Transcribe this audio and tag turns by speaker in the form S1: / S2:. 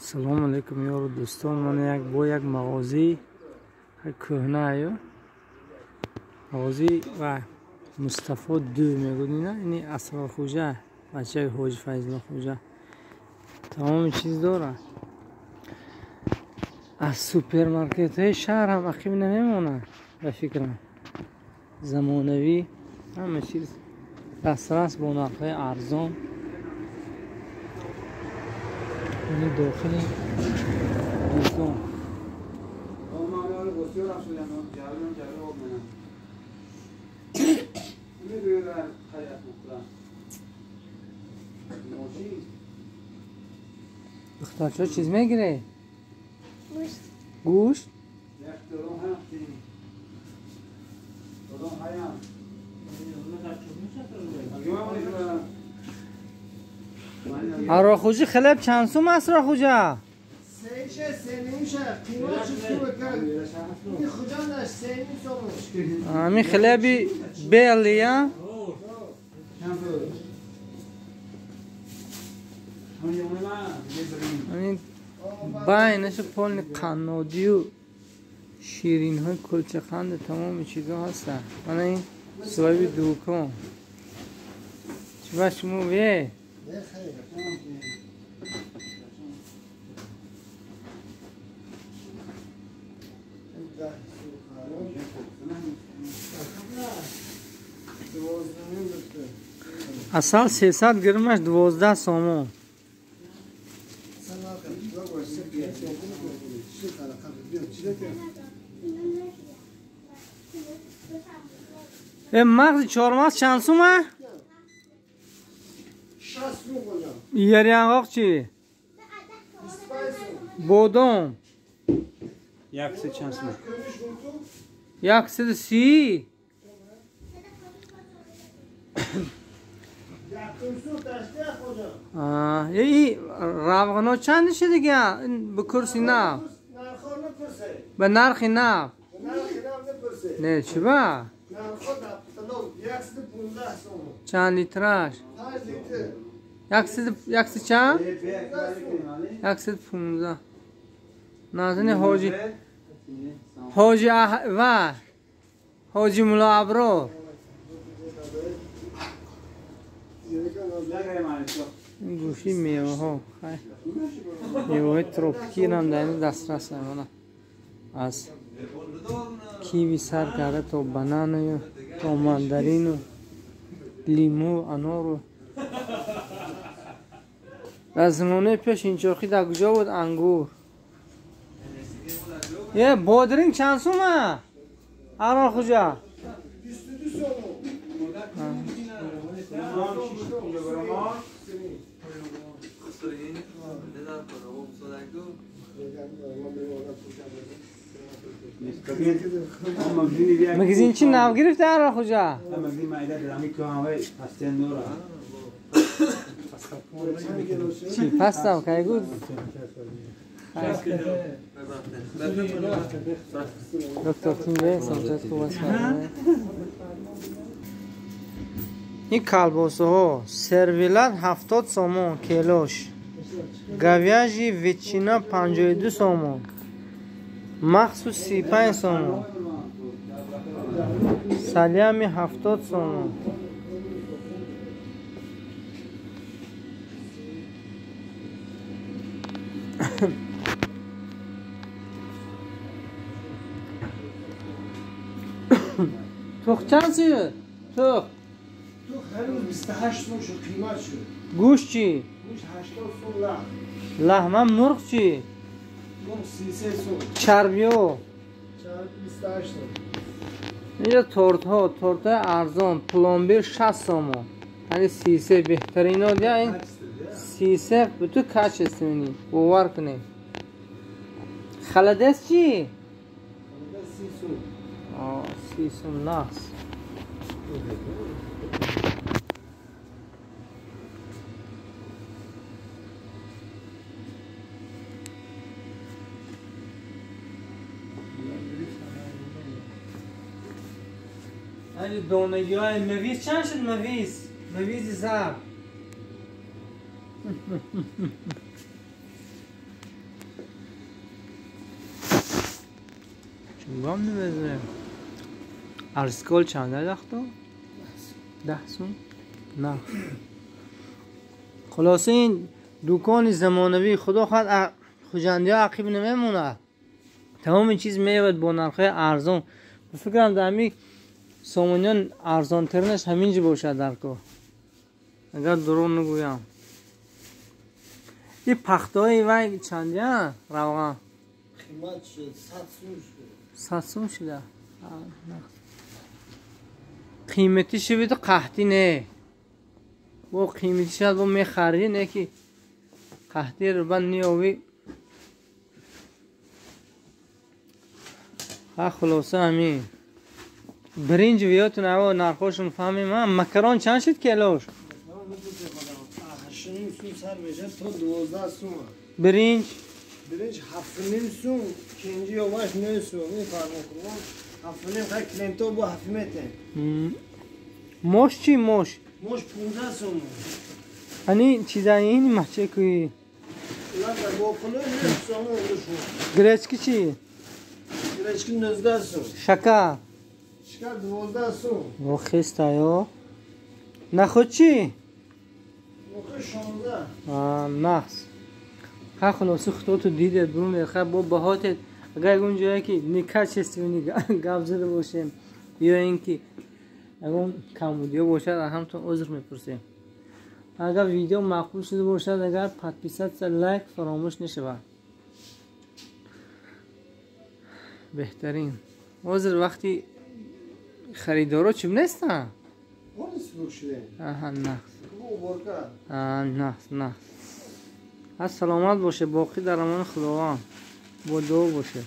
S1: Салом алейкум ёру дӯстон. Ман як бо як мағозаи кӯҳна мағозаи ва Мустафо ду мегӯд ина ини Асрор Хуҷа, бачаи Ҳоҷи Файзулло Хуҷа. Тамоми чиз дорад. Аз супермаркетҳои шаҳр ҳам ақиб намемонад ба фикрам. Замонавӣ ҳама чиз дастрас бо нархҳои арзон. Ини дохили дӯкон. Духтарчо чиз мегирӣ? Гӯшт? Арохуҷи хлеб чанд сум аст Арохуҷа? Ами хлеби белия? Ами байнаша полни қаннодию ширинҳои кулчақанду тамоми чизҳо ҳастанд. Мана ин соҳиби дукон. Чӣ ба шумо ве? Асал 300 граммаш 12 сомон. Мағзи чормағз чанд сум а? Ярянғоқ чӣ? Бодом 130. Равғано чанд шуд дига? Ба курси нав. Ба нархи нав. Не, чӣ ба? Чанд литраш? 100 чанд? 115. Назани ҳоҷи ҳоҷи ва ҳоҷи Мулло Аброр. Ин гӯши меваҳо, меваҳои тропикӣ ҳам дар ин дастрас ҳамона. Аз киви сар карда то банану то мандарину лиму анору. Дар замонаи пеш инчохӣ дар куҷо буд ангур? Е бодринг чанд сум а? Арон хуҷа? Магазин чи нав гирифта Арон хуҷа? Чи пастам кай гуд? Доктор Тинге самчат хуб аст. Ин калбосаҳо сервилат 70 сомон килош, говяжий ветчина 52 сомон, махсус 35 сомон, салями 70 сомон. Тух чанд шуд? Тух
S2: هنوز 28 سوم شد قیمت شد.
S1: گوشت چی؟
S2: گوشت 80 سوم لحم.
S1: لحمه مرغ چی؟
S2: مرغ 33 سوم.
S1: چربیو؟
S2: چربی 28 سوم.
S1: اینجا تورت ها، تورت های ارزان، پلمبیر 60 سوم. یعنی 33 بهترین ها دیگه این 33 به تو کچ استونی. باور کنی. خلدس چی؟
S2: خلدس 30 سوم.
S1: آه 30 سوم ناس. دونگی های مویز چند شد مویز؟ مویز زرد. Чугам намедонем. Арскол чанд дахто? 10 сум. نه. خلاصه این دکان زمانوی خدا خواهد خوجندی ها عقیب نمیمونه. تمام این چیز میاد با نرخ ارزان. فکرم در همین سامانیان ارزان ترینش همینجا باشد در کو. اگر دروغ نگویم. این پختای وای چندی ها روغن؟
S2: قیمت شد 100 سوم شد.
S1: 100 سوم شده. قیمتی شوید قحطی نه. با قیمتی شد با میخری نه که قحطی رو بند نیاوی. خلاصه همین برنج ویاتون اول نرخاشون فهمیم. مکران چند شد کیلوش؟
S2: 8.5 سوم سر میشه تا 12 سوم.
S1: برنج؟
S2: برنج 7.5 سوم، کنجی یواش 9 سوم. این فرمان کنم 7.5 خیلی کلینتو با 7 متر.
S1: موش چی موش؟
S2: موش 15 سوم.
S1: hani چیزایی این مچه کوی؟
S2: نه با پلو 9 سوم olmuş.
S1: گرچکی چی؟
S2: گرچکی 19 سوم.
S1: شکر؟
S2: شکر 12 سوم.
S1: و خسته یا؟ نخود چی؟
S2: نخود 16.
S1: نخس. ха خلاصه خودتو دیده برون خب با بهات اگر اون جایی که نکچستونی گپ زده باشیم یا اینکه اگر کمبودی باشد همتون عذر میپرسیم. اگر ویدیو مقبول شده باشد اگر подписаться لایک فراموش نشود. بهترین. حاضر وقتی خریدارا چی نیستن؟ آها نقص. نقص نقص. از سلامت باشه، باقی در امان خداوند. با دعا باشه.